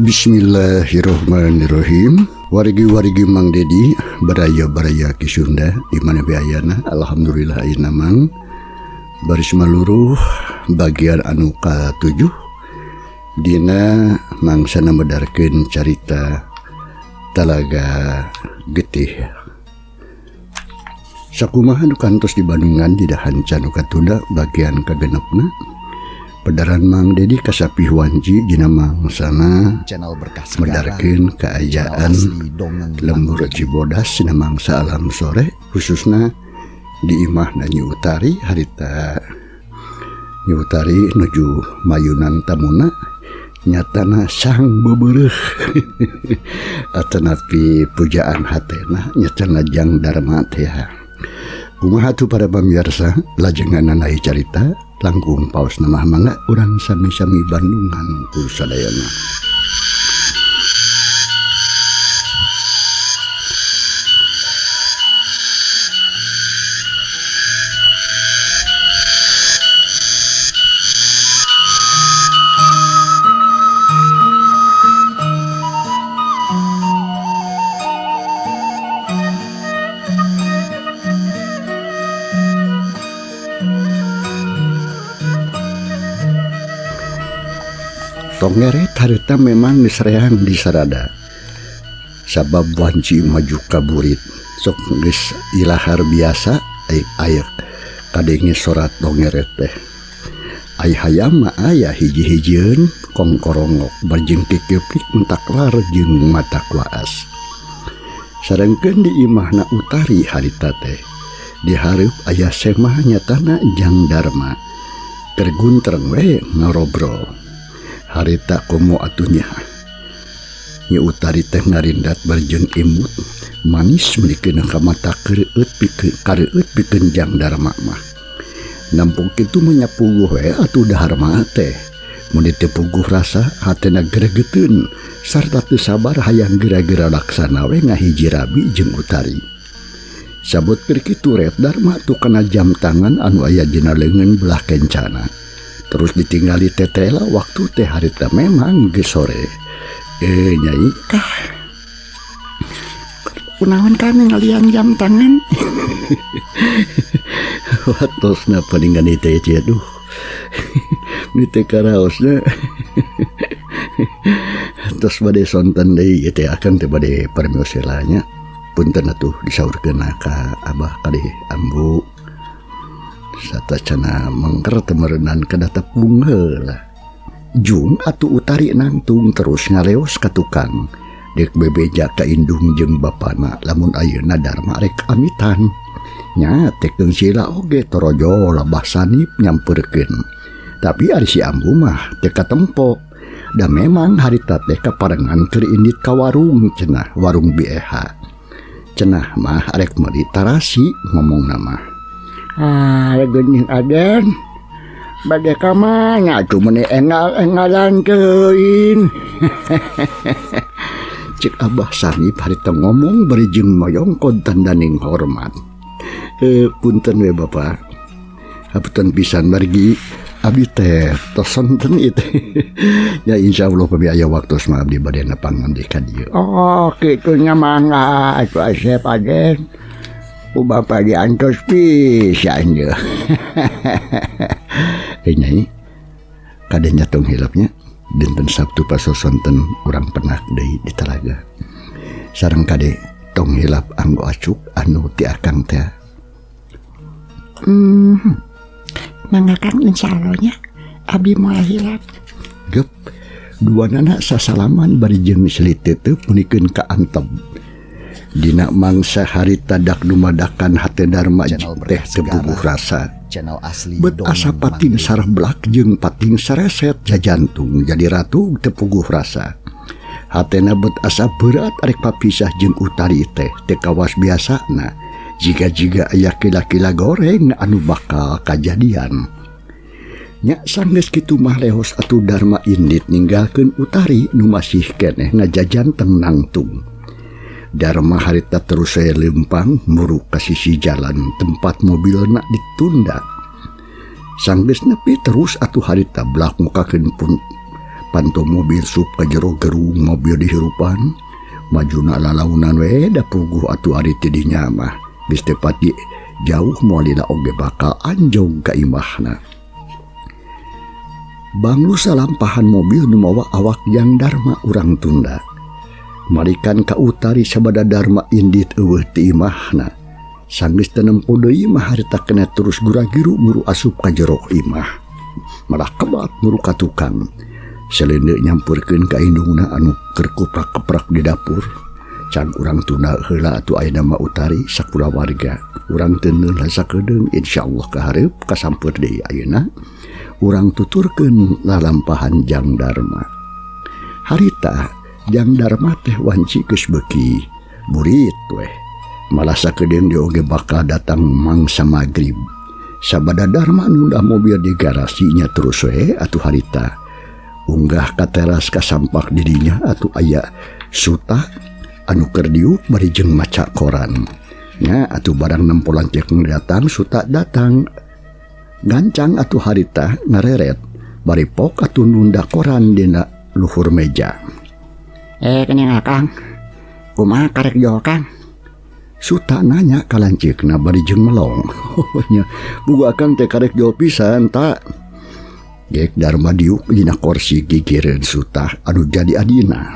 Bismillahirrahmanirrahim. Wargi-wargi Mang Dedi, baraya-baraya Ki Sunda di mana be ayana. Alhamdulillah ayeuna Mang baris maluruh bagian anu ka-7 dina mangsana medarkeun carita Talaga Getih. Sakumaha nu kantos di Bandungan di dahanca nu katunda bagian kagenepna. Pedaran Mang Dedi kasapih wanci dina mangsana Channel Berkah Segara, medarkeun channel kaayaan asli Dongeng Mang lembur Dedi. Cibodas dina mangsa alam sore khususna di imah Nyi Utari harita Nyi Utari nuju mayunan tamuna nyatana sang bebereuh atanapi pujaan hatena nyatana jang Dharma teh. Kumaha tuh para pamirsa lajengan ai carita langkung paos nama mangga urang sami-sami Bandungan ku sadayana. Tongeret harita memang geus reang di sarada. Sabab wanci maju ka burit. Sok geus ilahar biasa ai aya kadenge sorat tongeret teh. Ai hayam mah aya hiji-hijieun kongkorongok barjeng kikipik mentaklar jeung mata kuas. Sarengkeun di imahna Utari harita teh. Dihareup aya semah nyatana jang Dharma. Keur guntreng we ngarobrol. Harita komo atunya. Nyi Utari teh ngarindat barjeun imut manis meuni ka mata kareueut pikeun kareueut pikeun jang Dharma mah. Nampung kitu mah nya puguh we atuh Dharma teh. Mun teu puguh rasa hatena gregeteun sarta teu sabar hayang gera-gera laksana we ngahiji rabi jeung Utari. Sabot keur kitu ret Dharma tuh kana jam tangan anu aya dina leungeun belah kencana. Terus ditinggali tetela waktu teh harita memang geus sore. Nyai kah? Kunaon kami ngalian jam tangan? Watosna palingan teh aduh. Ni teh karaosna. Terus bade sonten deui ieu teh akang teh bade parmios heula nya. Punten atuh disaurkeun ka abah kalih ambu. Satacana mengker temerenan ka datepung heula. Jung atuh Utari nangtung terus ngaleos ka tukang. Dek bebeja ka indung jeung bapana lamun ayeuna Dharma rek amitan. Nya tekeun sila oge torojo labah Sanip nyamperkeun. Tapi ari si ambu mah teu katempo. Da memang harita teh kaparengan keur indit ka warung cenah warung BEH. Cenah mah arek meuli tarasi ngomongna mah. Ah, geuning aden. Bade ka mana atuh meuni engal-engalan teuing. Cek Abah Sanip harita ngomong bari jeung moyongkod tandaning hormat. Punten we Bapak. Hapunten pisan margi abdi teh tos sonten ieu teh. Ya insyaallah pami aya waktu mah abdi bade nepang deui ka dieu. Oh, kitu nya mangga atuh Asep aden. Ku bapa diantos pisan ye. Nyai, kadenya tong hilapnya dinten Sabtu pasosonten urang penak deui di telaga. Sareng kade tong hilap anggo acuk anu ti akang teh. Mangga Kang insyaallah nya abdi moal hilap. Gep, dua nana sasalaman bari jeung siliteuteuk meunikeun ka antep. Dina mangsa harita dak dumadakan hate Dharma Channel teh Berkah teu puguh Segara, rasa. channel asli Bet Dongeng asa Mang pating Dedi. sarblak jeung pating sareset jajantung jadi ratu teu puguh rasa. Hatena bet asa berat arek papisah jeung Utari teh teu kawas biasana. Jiga-jiga aya kila-kila goreng anu bakal kajadian. Nya sanggeus kitu mah lehos atuh Dharma indit ninggalkeun Utari nu masih keneh ngajajanteng nangtung. Dharma harita terus saya lempang muruk ka sisi jalan tempat mobilna ditunda. Sanggeus nepi terus atuh harita blak mukakeun pun Panto mobil sup ka jero gerung mobil dihirupan. Majuna lalaunan we da puguh atuh ari ti dinya mah. Geus teu pati jauh moal lila oge bakal anjong ka imahna. Banglu salampahan mobil nu mawa awak Jang Darma urang tunda. Marikan ka Utari sabada Darma indit eueuh ti imahna. Sanggeus teu nempo deui mah harita kena terus gura-giru muru asup ka jero imah. Malah kebat muru ka tukang. Selende nyampurkeun ka indungna anu keur kuprak-keprak di dapur. Can urang tunda heula atuh ayeuna mah Utari sakulawarga. Urang teu neun sakedeung insyaallah kahareup kasampeur deui ayeuna. Urang tuturkeun lalampahan Jang Darma. Harita Jang Darma teh wanci geus beuki burit weh. Malah sakedeung deui oge bakal datang mangsa magrib. Sabada Darma nunda mobil di garasinya terus we atuh harita. Unggah ka teras kasampak dirinya atuh aya Suta anu keur diuk bari jeung maca koran. Nya atuh barang nempo lanceuk datang Suta datang. Gancang atuh harita ngareret bari pok atuh nunda koran dina luhur meja. Kening akang. Kumaha karek jol Kang? Suta nanya ka lanceukna bari jeung melong. Nya bugu akang teh karek jol pisan ta. Gek Darma diuk dina korsi gigireun Suta anu jadi adina.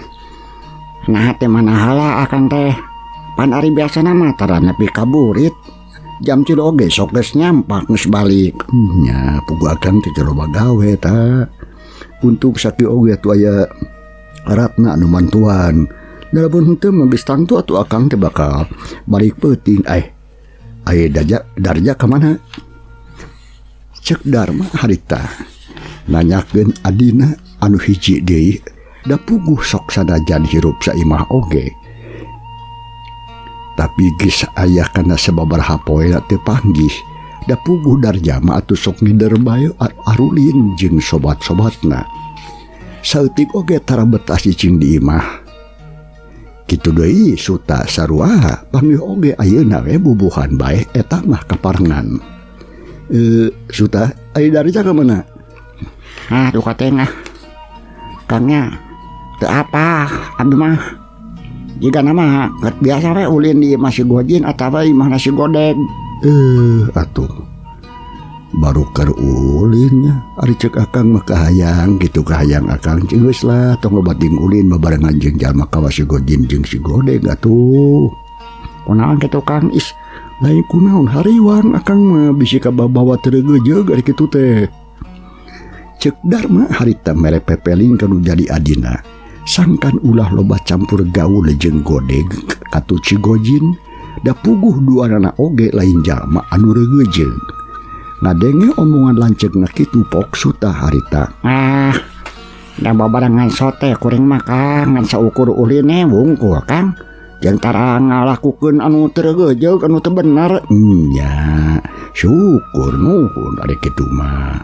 Nah teh manahala akang teh. Pan ari biasana mah tara nepi ka burit. Jam 3 oge sok geus nyampak geus balik. Nya pugu akang teh loba gawe ta. Untung sakieu oge atuh aya Ratna anu mantuan. Da lamun henteu mah geus tangtu atuh akang teh bakal balik peuting. Aya Darja ka mana? Cek Darma harita. Nanyakeun adina anu hiji deui da puguh sok sanajan hirup saimah oge. Tapi geus aya kana sababaraha poe teu panggih. Da puguh Darja mah atuh sok ngider bae arulin jeung sobat-sobatna. Saeutik oge tara betah cicing di imah. Kitu deui Suta sarua panggih oge ayeuna we bubuhan bae eta mah kaparengan. Suta aya Darja ka mana? Ah, duka tengah. Kangnya teu apa abdi mah. Jiga nama biasa we ulin di imah si Gojin atawa imah nasi godeg. Atuh. Baru keur ulinnya ari ceuk akang mah kahayang kitu kahayang akang geus lah tong loba ting ulin babarengan jeung jalma kawas si Gojin jeung si Godeg atuh. Kunaon kitu Kang? Is lain kunaon hariwang akang mah bisi kababawa teu regejeug ari kitu teh. Ceuk Darma harita mere pepeling ka nu jadi adina. Sangkan ulah loba campur gaul jeung Godeg katu si Gojin da puguh duanana oge lain jalma anu regejeug. Ngadenge omongan lanceukna kitu pok Suta harita. Ah, da babarengan sote kuring mah Kang ngan saukur uline wungkul Kang. Jeung tara ngalakukeun anu teu regejeug anu teu bener. Nya, syukur nuhun ari kitu mah.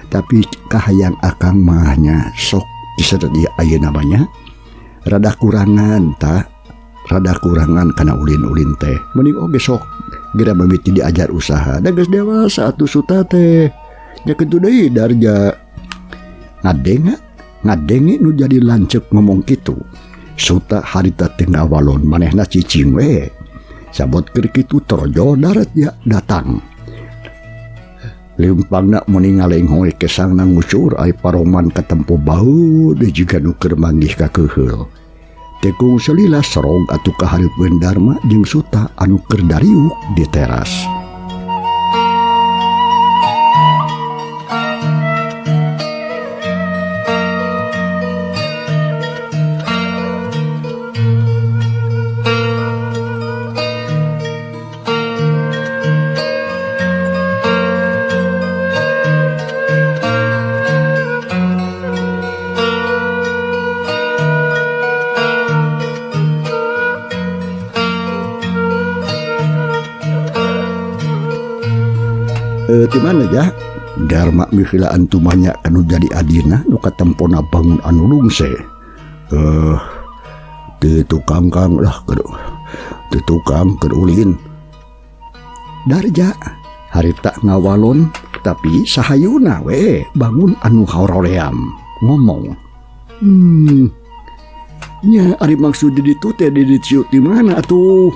Tapi kahayang akang mahnya sok disedia ayeuna mah nya rada kurangan ta, rada kurangan kana ulin-ulin teh. Mending oge sok geura mimiti diajar usaha. Da geus dewasa atuh Suta teh. Nya kitu deui Darja. Ngadenge nu jadi lanceuk ngomong kitu. Suta harita teh ngawalon manehna cicing we. Sabot keur kitu torojol Darja datang. Leumpangna meni ngalenghoy kesangna ngucur ai paroman katempo bau deui jiga nu keur manggih ka keuheul. Tekung selila serong atuh kahareupeun Darma jeung Suta anu keur dariuk di teras. Di mana ya? Darma mihilaan tumanya anu jadi adina nu katempona bangun anu lungse. Di tukang kang lah keur, di tukang keur ulin. Darja harita ngawalon tapi sahayuna we bangun anu hauroream ngomong. Nya ari maksud di ditu teh di ditu di mana atuh?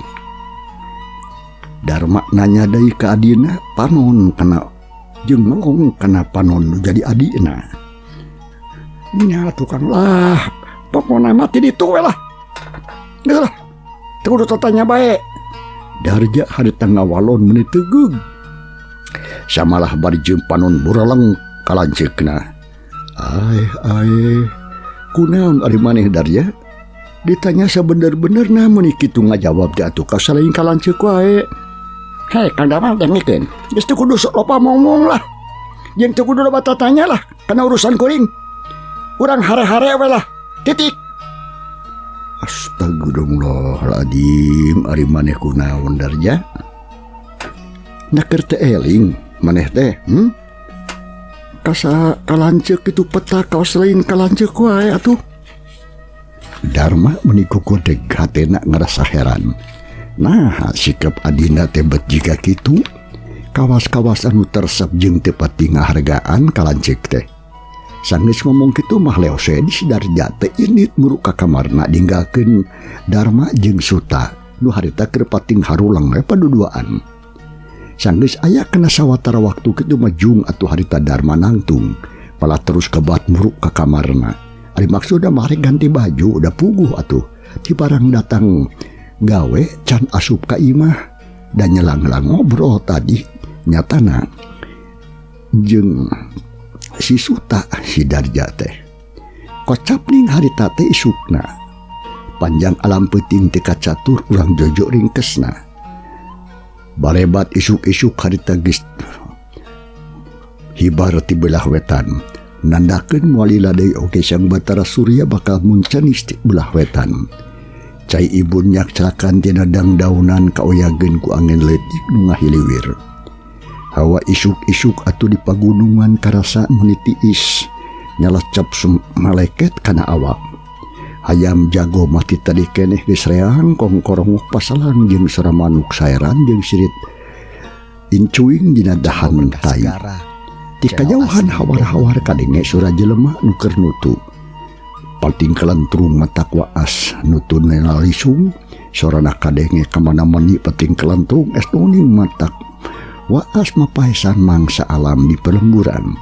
Darma nanya deui ka adina panon kana jeung melong kana panon nu jadi adina. Nya tukang lah, pokona mah ti ditu we lah. Geus lah, teu kudu tatanya bae. Darja harita ngawalon meuni tegeug. Samalah bari jeung panon bureleng ka lanceukna. Aeh aeh, kunaon ari maneh Darja? Ditanya sabener-benerna meuni kitu ngajawab teh atuh ka salain ka lanceuk wae. Hei, Kang Darma dengekeun. Geus teu kudu sok loba ngomong lah. Jeung teu kudu loba tatanya lah kana urusan kuring. Urang hare-hare we lah. Titik. Astagfirullahaladzim, ari maneh kunaon Darja? Naker teu eling maneh teh, Kasa kalanceuk kitu peta kawas lain kalanceuk wae atuh. Darma meuni kukodeg hatena ngarasa heran. Nah, sikap adina teh bet jiga kitu. Kawas-kawas anu teresep jeung teu pati ngahargaan kalanceuk teh. Sanggeus ngomong kitu mah leos we di si Darja teh indit muru ka kamarna ninggalkeun Darma jeung Suta nu harita keur pating harulang we paduduaan. Sanggeus aya kana sawatara waktu kitu mah jung atuh harita Darma nangtung, palah terus kebat muruk ka kamarna. Ari maksudna mah rek ganti baju da puguh atuh. Ti barang datang gawe can asup ka imah dan nyelang-nyelang ngobrol tadi nyatana jeung si Suta si Darja teh. Kocap ning harita teh isukna. Panjang alam peuting teh kacatur urang jojo ringkesna. Barebat isuk-isuk harita geus hibar ti belah wetan. Nandakeun moal lila deui oge Sang Batara Surya bakal muncanis ti belah wetan. Cai ibun nyakcakan tina dangdaunan kaoyageun ku angin leutik nu ngahiliwir. Hawa isuk-isuk atuh di pagunungan karasa meuni tiis, nyalecep maleket kana awak. Hayam jago mati tadi keneh geus reang kongkorongok pasalang jeung sora manuk saeran jeung sirit incuing dina dahan tai. Ti kajauhan hawar-hawar kadenge sora jelema nu keur nutu. Pating kelentrung matak waas nutu nalisung sorana kadenge kamana-mani pating kelentrung estoning matak waas mapaesan mangsa alam di pelemburan.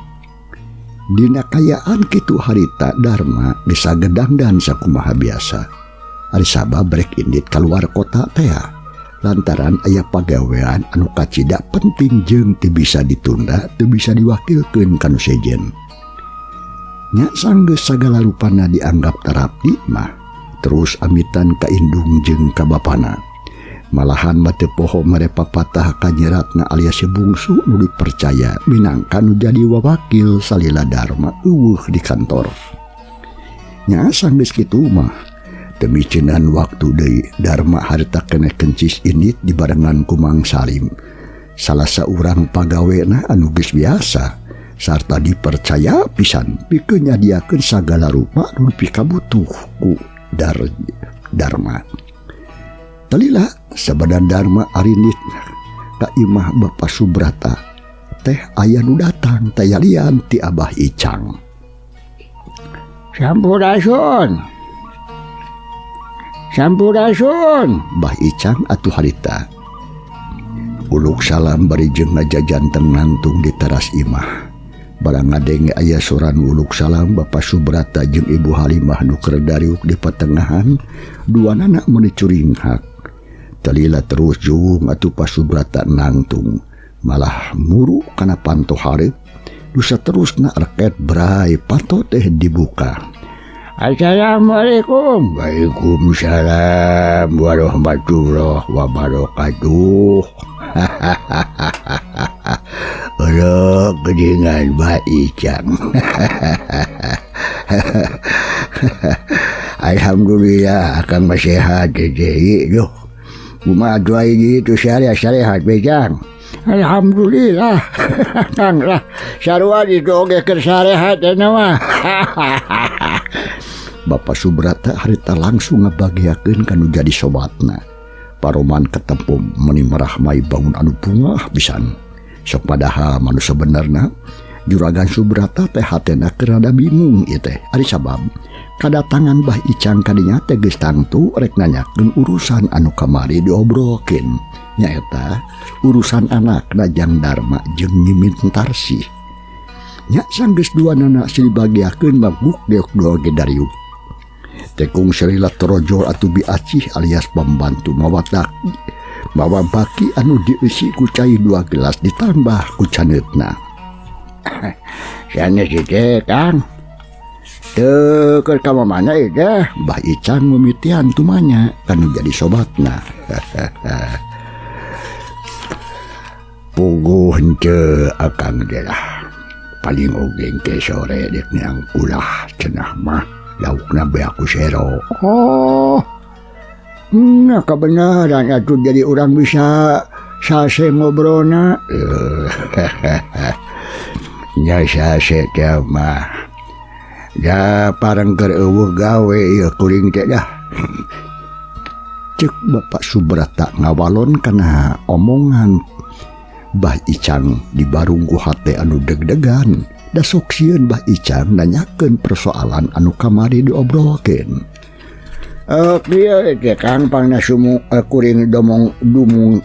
Dina kayaan kitu harita Darma geus sagedangdan sakumaha biasa. Ari sabab rek indit kaluar kota tea lantaran aya pagawean anu kacida penting jeung teu bisa ditunda, teu bisa diwakilkeun ka nu sejen. Nya sanggeus sagala rupana dianggap tarapti mah terus amitan ka indung jeung ka bapana. Malahan mah teu poho mere papatah ka nyeratna alias si bungsu nu dipercaya minangka nu jadi wawakil salila Darma eueuh di kantor. Nya sanggeus kitu mah teu miceunan waktu deui Darma harita keneh kencis indit dibarengan ku Mang Salim. Salah saurang pagawena anu geus biasa sarta dipercaya pisan pikeun nyadiakeun sagala rupa nu pikabutuh ku Darma. Talila sabadan Darma arindit ka imah Bapa Subrata teh aya nu datang tayalian ti Abah Icang. Sampurasun. Sampurasun. Bah Icang atuh harita. Uluk salam bari jeung ngajajanteng nangtung di teras imah. Barang ngadenge aya soran uluk salam Bapa Subrata jeung Ibu Halimah nu keur dariuk di patengahan, duanana meuni curinghak. Talila terus jung atuh Pak Subrata nangtung, malah muru kana panto hareup. Dusa terusna reket brai panto teh dibuka. Assalamualaikum. Waalaikumsalam warahmatullahi wabarakatuh. Aduh, geningan Pak Icang. Alhamdulillah akang masih sehat deui. Duh, kumaha atuh ai gitu syariah-syariat Icang. Alhamdulillah. Kang lah, sarua ditu oge keur sarehat eta mah. Bapak Subrata harita langsung ngabagiakeun ka nu jadi sobatna. Paroman ketempo meuni marahmai bangun anu bungah pisan. Sok padahal manu sebenarna Juragan Subrata teh hatena keur rada bingung ieu teh. Ari sabab kadatangan Bah Icang kadinya teh geus tangtu rek nanyakeun urusan anu kamari diobrolkeun. Nyaeta urusan anakna Jang Darma jeung Nyi Mintarsih. Nya sanggeus duanana silih bagiakeun mah guk deok dua ge dariuk. Tekung selila torojol atuh Bi Acih alias pambantu mawa daki, mawa baki anu dieusi ku cai 2 gelas ditambah ku caneutna. Sanes teh Kang. Teu keur ka mamana ieu teh? Bah Icang mimitian tumanya kanu jadi sobatna. Puguh henteu akang teh lah. Paling oge engke sore dek neang ulah cenah mah laukna beak ku sero. Oh. Nah kebenaran atuh jadi urang bisa sase ngobrolna. Nya sase teh mah. Da pareng keur eueuh gawe ieu kuring teh dah. Ceuk Bapak Subrata ngawalon kana omongan Bah Icang dibarung ku hate anu deg-degan. Da sok sieun Bah Icang nanyakeun persoalan anu kamari diobrolkeun. Kieu teh Kang pangna sumu kuring domong dumung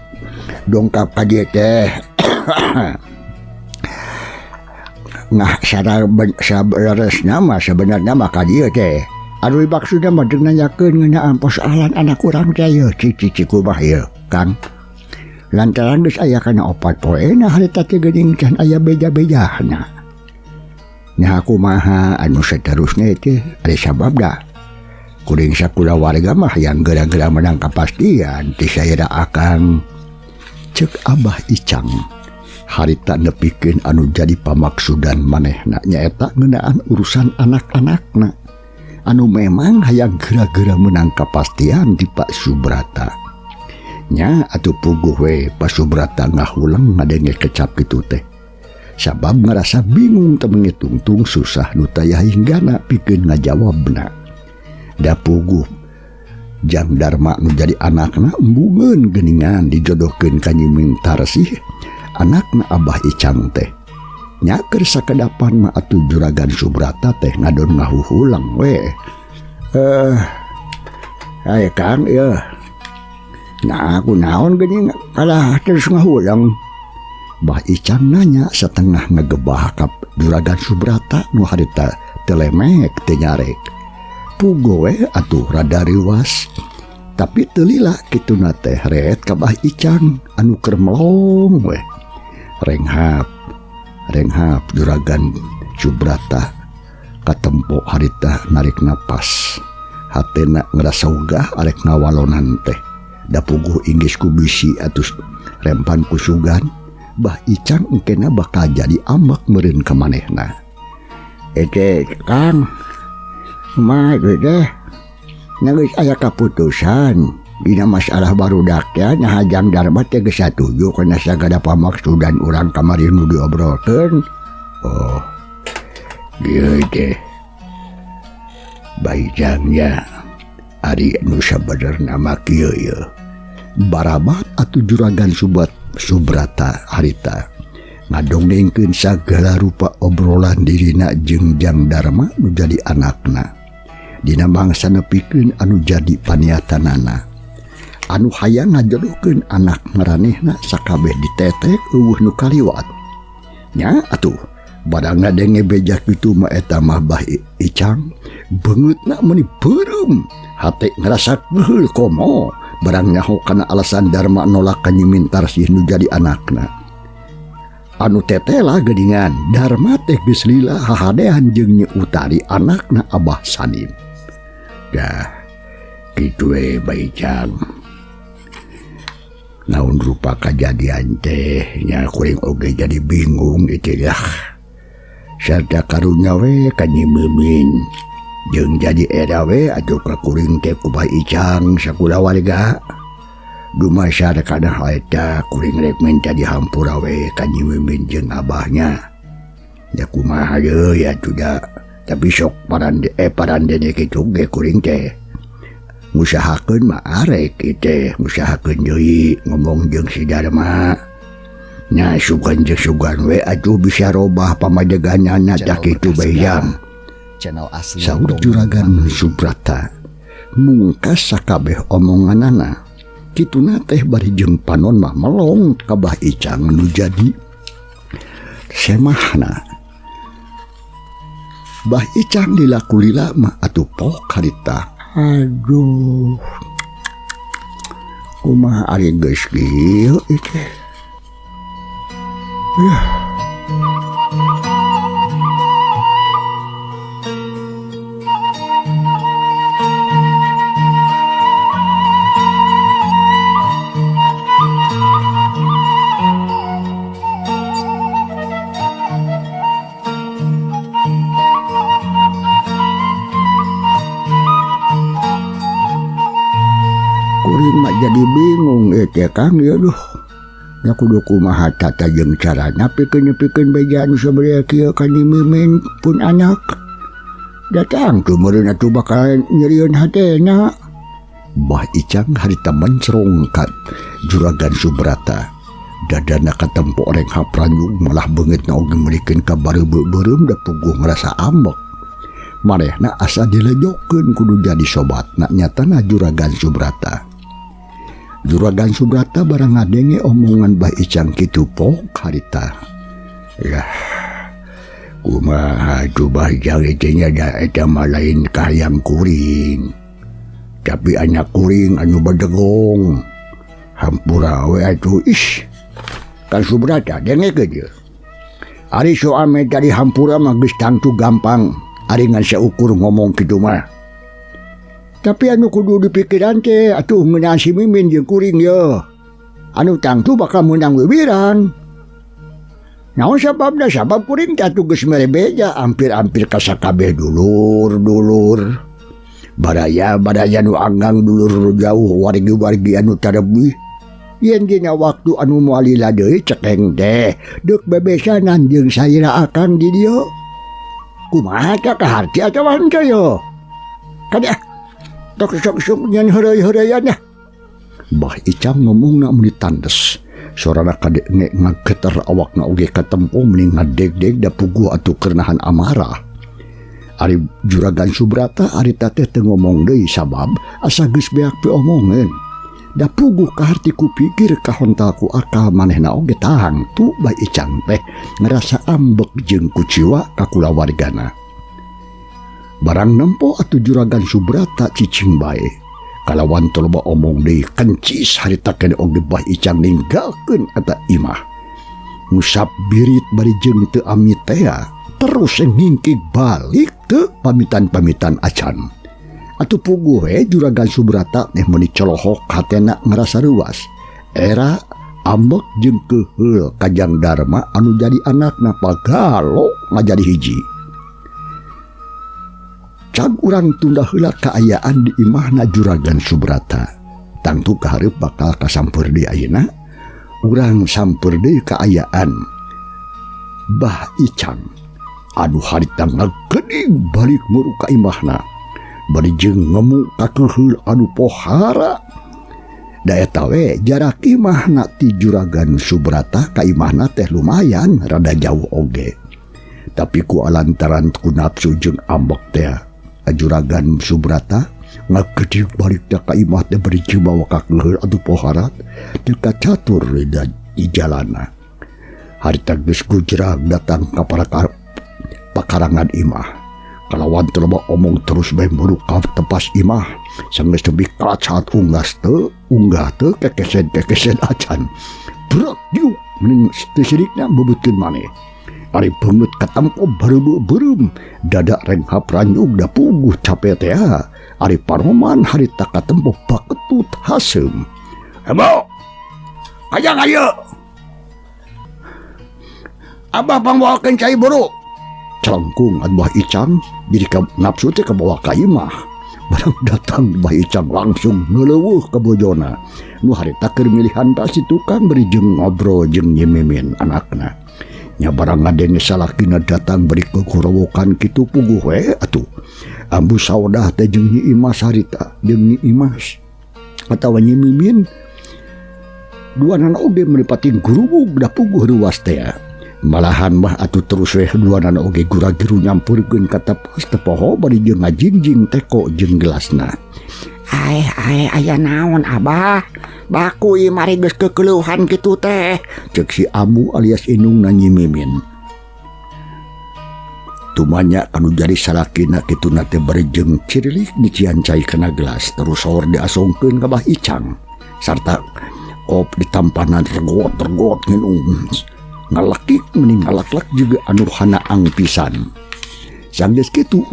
dongkap ka dieu teh. Nah, saberesna mah sebenarnya mah ka dieu teh. Anu dimaksudna mah deung nanyakeun ngeunaan persoalan anak urang teh ieu cici kumaha ieu, Kang. Lantaran geus aya kana 4 poena harita teh geuning can aya beja-bejana. Nya kumaha anu saterusna teh ari sabab da. Kuring sakulawarga mah yang geura-geura menang kapastian ti saira akang. Ceuk Abah Icang harita nepikeun anu jadi pamaksudan manehna nyaeta ngeunaan urusan anak-anakna anu memang hayang geura-geura menang kapastian di Pak Subrata. Nya atuh puguh we Pak Subrata ngahuleng ngadenge kecap kitu teh. Sabab ngarasa bingung teu mengitungtung susah nu taya hinggana pikeun ngajawabna. Da puguh Jang Darma nu jadi anakna embungeun geuningan dijodohkeun ka Nyi Mintarsih anakna Abah Icang teh. Nya keur sakedapan mah atuh Juragan Subrata teh ngadon ngahuhulang we. Aya Kang ieu. Nah, aku naon geuning kalah terus ngahulang. Bah Icang nanya setengah ngegebah ka Juragan Subrata nu harita telemek teu nyarek. Pugo we atuh rada riwas. Tapi teu lila kituna teh ret ka Bah Icang anu keur melong we. Renghap, renghap Juragan Subrata katempo harita narik napas. Hatena ngerasa ugah arek ngawalonan teh. Da puguh inggis ku bisi atuh rempan ku sugan. Bah Icang engkena bakal jadi ambek meureun ka manehna. Eke Kang, kumaha ieu teh? Nya geus aya kaputusan dina masalah barudak teh nya Jang Darma teh geus satuju kana sagala pamaksudan urang kamari nu diobrolkeun. Oh, ieu teh Bah Icang nya ari nu sabenerna mah kieu ieu. Barabat atuh Juragan Subrata harita ngadongengkeun sagala rupa obrolan dirina jeung Jang Darma nu jadi anakna. Dina mangsa nepikeun anu jadi paniatanana. Anu hayang ngajodohkeun anak maranehna sakabeh ditetek eueuh nu kaliwat. Nya atuh barang ngadenge beja kitu mah eta mah Bah Icang beungeutna meuni beureum hate ngarasa geuleuh komo barang nyaho kana alasan Darma nolak ka Nyi Mintarsih nu jadi anakna. Anu tetela geuningan Darma teh geus lila hahadean jeung Nyi Utari anakna Abah Sanim. Dah kitu we Bah Icang. Naon rupa kajadian teh nya kuring oge jadi bingung itu dah. Sarta karunya we ka Nyi Mimin jeung jadi era we atuh ka kuring teh ku Bah Icang sakulawarga. Dumasar kana hal eta kuring rek minta dihampura we ka Nyi Mimin jeung abahnya. Ya kumaha deui atuh da. Tapi sok parandene kitu ge kuring teh. Ngusahakeun mah arek ieu teh, ngusahakeun deui ngomong jeung si Darma. Nya sugan jeung sugan we atuh bisa robah pamadeganana tah kitu bae jam. Channel asli Saur Dongeng Juragan Manglidi. Subrata mungkas sakabeh omonganana. Kituna teh bari jeung panon mah melong ka Bah Icang nu jadi semahna. Bah Icang dilaku lila mah atuh pok harita. Aduh. Kumaha ari geus kieu ieu teh? Yah. Kuring mah jadi bingung teh Kang ieu duh. Nya kudu kumaha tata jeung carana pikeun nepikeun beja anu sabria kieu ka Nyi Mimin pun anak. Datang tu meureun atuh bakal nyerieun hatena. Bah Icang harita mencrong ka Juragan Subrata. Dadana katempo oreng hapranjung malah beungeutna oge meulikeun ka bareubeuk-beureum da puguh ngrasa ambek. Manehna asa dilejokeun kudu jadi sobatna nyatana Juragan Subrata. Juragan Subrata barang ngadenge omongan Bah Icang kitu pok harita. Lah, kumaha atuh Bah Icang teh nya da eta mah lain kahayang kuring. Tapi anak kuring anu bedegong. Hampura we atuh ish. Kan Subrata dengekeun ieu. Ari soal tadi hampura mah geus tangtu gampang. Ari ngan saukur ngomong kitu mah. Tapi anu kudu dipikiran teh atuh ngeunaan si Mimin jeung kuring ye. Anu tangtu bakal meunang wiwiran. Naon sababna? Sabab kuring teh atuh geus mere beja hampir-hampir ka sakabeh dulur-dulur. Baraya-baraya nu anggang dulur jauh wargi-wargi anu tarebih. Yen dina waktu anu moal lila deui cekeng teh deuk bebesanan jeung salira akang di dieu. Kumaha teh kaharti atawa henteu ye? Kadeh tok sok-sok nyen heureuy-heureuyan dah. Bah Icang ngomongna meni tandes. Sorana kadenge ngageter awakna oge katempo meni ngadeg-deg da puguh atuh keur nahan amarah. Ari Juragan Subrata harita teh teu ngomong deui sabab asa geus beak piomongeun. Da puguh kaharti ku pikir kahontal ku akal manehna oge tangtu Bah Icang teh ngerasa ambek jeung kuciwa ka kulawargana. Barang nempo atuh Juragan Subrata cicing bae. Kalawan teu loba omong deui kencis harita keneh oge Bah Icang ninggalkeun eta imah. Ngusap birit bari jeung teu amit tea, terus ngingkig balik teu pamitan-pamitan acan. Atuh puguh we Juragan Subrata teh meuni colohok hatena ngerasa reuas. Era ambek jeung keuheul ka Jang Darma anu jadi anakna pagalo ngajadi hiji. Cag urang tunda heula kaayaan di imahna Juragan Subrata. Tangtu kahareup bakal kasampeur deui ayeuna. Urang sampeur deui kaayaan Bah Icang anu harita ngageuning balik muru ka imahna. Bari jeung ngemu kakeuheul anu pohara. Da eta we jarak imahna ti Juragan Subrata ka imahna teh lumayan rada jauh oge. Tapi ku alantaran ku nafsu jeung ambek teh Juragan Subrata ngageudig balik teh ka imah teh bari jeung bawa kakeuheul anu pohara teu kacatur di jalana. Harita geus gujrag datang ka para pakarangan imah. Kalawan teu loba omong terus bae muru ka tepas imah. Sanggeus tebi kacat unggas teu, unggah teu kekesen-kekesen acan. Brek diuk mending teu sirikna beubeutkeun maneh. Ari beungeut katempo bareubeuk-beureum, dada renghap ranyug da puguh cape teh. Ari paroman harita katempo baketut haseum. Hebo. Hayang ayeuna. Abah pangbawakeun cai buru. Calengkung Abah Icang jadi ka, nafsu teh kabawa ka imah. Barang datang Bah Icang langsung ngeleuweuh ka bojona. Nu harita keur milihan ta si tukang bari jeung ngobrol jeung Nyi Mimin anakna. Nya barang ngadenge salakina datang bari kegorowokan kitu puguh we atuh. Ambu Saudah teh jeung Nyi Imas harita jeung Nyi Imas atawa Nyi Mimin Duanana oge meuni pating gurubug da puguh ruas teh. Malahan mah atuh terus weh duanana oge gura-giru nyampeurkeun ka tepas teu poho bari jeung ngajingjing teko jeung gelasna. Aeh aeh aya naon Abah? Baku ieu mari geus kekeluhan kitu teh. Cek si Ambu alias indungna Nyi Mimin. Tumanya anu jadi salakina kituna teh bari jeung cirilik nyician cai kana gelas terus sahur diasongkeun ka Bah Icang sarta kop ditampanan regot-regot nginum ngalekik mending ngalaklak juga anu hanaang pisan. Sanggeus kitu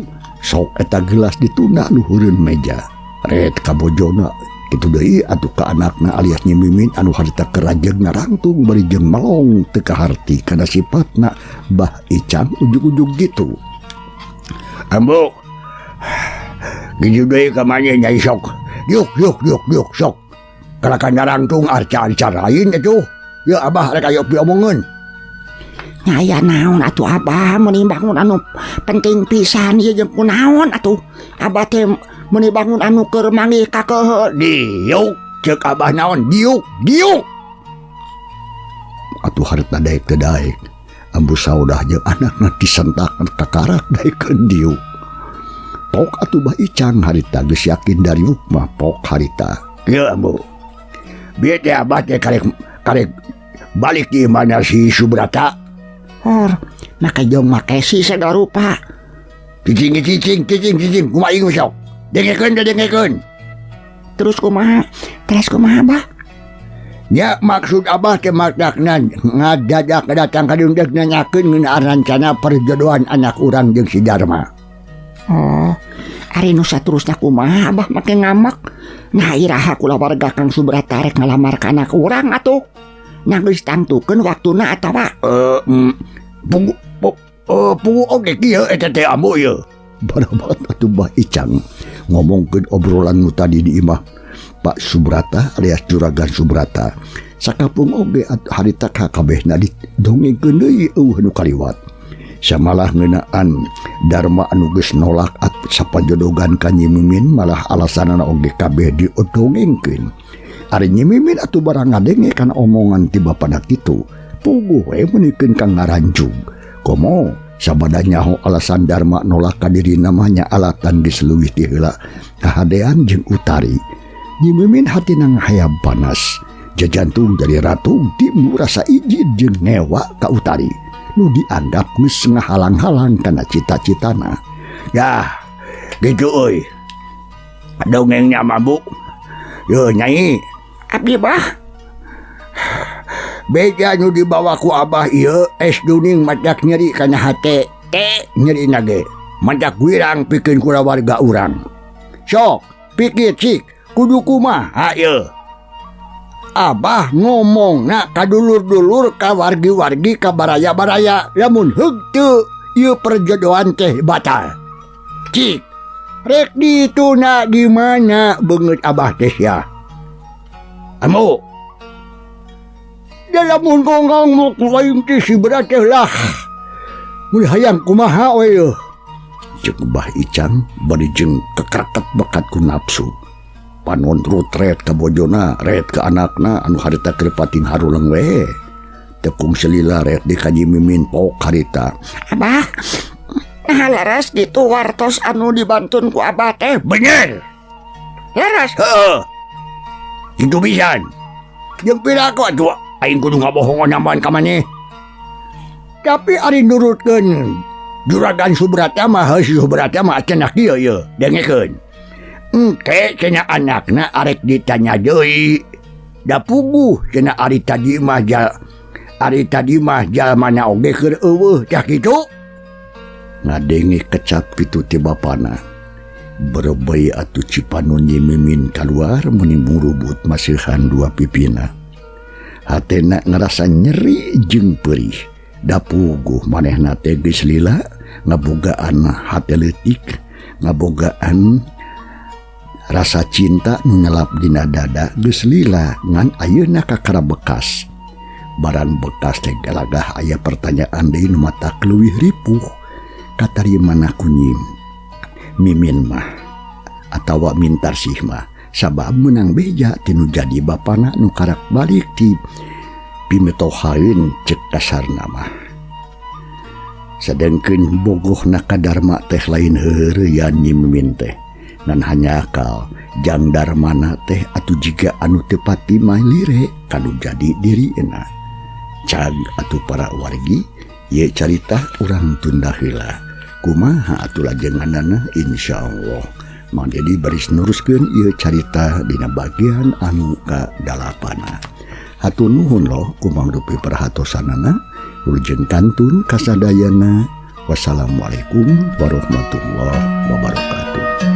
sok eta gelas ditunda luhureun meja ret ka bojona kitu deui atuh ka anakna alias Nyi Mimin anu harita kerajeg narangtung bari jeung melong teu kaharti kana sifatna Bah Icang ujug-ujug gitu. Ambu gitu deui ka maneh nyai sok. Yuk yuk yuk yuk sok. Kalakan narangtung arca-arca lain atuh. Ya Abah rek aya piomongeun. Nya naon atuh Abah meuni bangun anu penting pisan ieu jeung kunaon atuh. Abah teh meuni bangun anu keur manggih ka kehe. Diuk ceuk Abah naon diuk diuk. Atuh harita daek teu daek. Ambu Saudah jeung anakna disentak kakarak daekeun diuk. Pok atuh Bah Icang harita geus yakin dariuk mah pok harita. Ieu Ambu. Bieu teh Abah teh karek karek balik di mana si Subrata. Hor, make jeung make si segala rupa. Cicing cicing cicing cicing kumaha ieu sok. Dengekeun teh dengekeun. Terus kumaha? Terus kumaha Abah? Ya maksud Abah teh maksudna ngadadak datang ka dieu deuk nanyakeun ngeunaan rencana perjodohan anak urang jeung si Darma. Oh, ari nu saterusna kumaha Abah make ngamek? Nah iraha kulawarga Kang Subrata rek ngalamar ka anak urang atuh. Nya geus tangtukeun waktuna atawa pugu pugu oge kieu eta teh Ambu ieu. Barabat atuh Bah Icang ngomongkeun obrolan nu tadi di imah Pak Subrata alias Juragan Subrata. Sakapung oge harita kakabehna didongengkeun deui eueuh nu kaliwat. Samalah ngeunaan Darma anu geus nolak sapajodogan ka Nyi Mimin malah alasanana oge kabeh diodongengkeun. Ari Nyi Mimin atuh barang ngadenge kana omongan ti bapana kitu, puguh we meunikeun ka ngaranjug. Komo sabada nyaho alasan Darma nolak ka dirina mah nya alatan geus leuwih ti heula kahadean jeung Utari. Nyi Mimin hatina ngahayam panas, jajantung jadi ratu timu rasa ijid jeung ngewa ka Utari nu dianggap geus ngahalang-halang kana cita-citana. Yah, gitu euy. Dongengnya mah Bu. Yo nyai. Abdi bah. Beja nu dibawa ku Abah ieu es duning madak nyeri kana hate. Teh nyeri nage. Madak wirang pikeun kulawarga urang. Sok, pikir cik, kudu kumaha ieu. Abah ngomongna ka dulur-dulur ka wargi-wargi ka baraya-baraya lamun heug teu ieu perjodohan teh batal. Cik, rek dituna di mana beungeut Abah teh sia. Ambu. Lamun ngomong ku aing teh si berat teh lah. Mun hayang kumaha we yeuh. Ceuk Bah Icang bari jeung kekreket bekat ku nafsu. Panon rut ret ka bojona, ret ka anakna anu harita keur pating haruleng we. Tekung selila ret di ka Nyi Mimin pok harita. Abah, nah leres gitu wartos anu dibantun ku Abah teh. Bener. Leres. Heeh. Kitu pisan. Jeung piraku atuh aing kudu ngabohongan nambahan ka maneh. Tapi ari nurutkeun Juragan Subrata mah heuh si Subrata mah cenah kieu ieu, dengekeun. Engke cenah anakna arek ditanya deui. Da puguh cenah ari tadi mah jal ari tadi mah jalmana oge keur eueuh tah kitu. Ngadenge kecap kitu ti bapana. Berebei atuh Cipanun Nyi Mimin kaluar meuni murubut masihan dua pipina. Hatena ngarasa nyeri jeung perih. Da puguh manehna teh geus lila ngabogaan hate leutik, ngabogaan rasa cinta nu nyelap dina dada geus lila ngan ayeuna kakara bekas. Barang bekas teh galagah aya pertanyaan deui nu matak leuwih ripuh. Katarimana ku Nyi Mimin mah atawa Mintarsih mah Sabab menang beja tinu jadi bapana nu karak balik ti pimetohaeun cek kasarna mah. Sedengkeun bogohna ka Darma teh lain heureyan Nyi Mimin teh. Ngan hanya akal jang Darmana teh atuh jiga anu teu pati malire kanu jadi dirina. Cag atuh para wargi ye carita urang tunda heula. Kumaha atuh lajenganana insyaallah. Mang Dedi baris nuruskeun ieu carita dina bagian anu ka-dalapanna. Hatur nuhun loh kumang rupi perhatosanana. Wilujeng kantun kasadayana. Wassalamualaikum warahmatullahi wabarakatuh.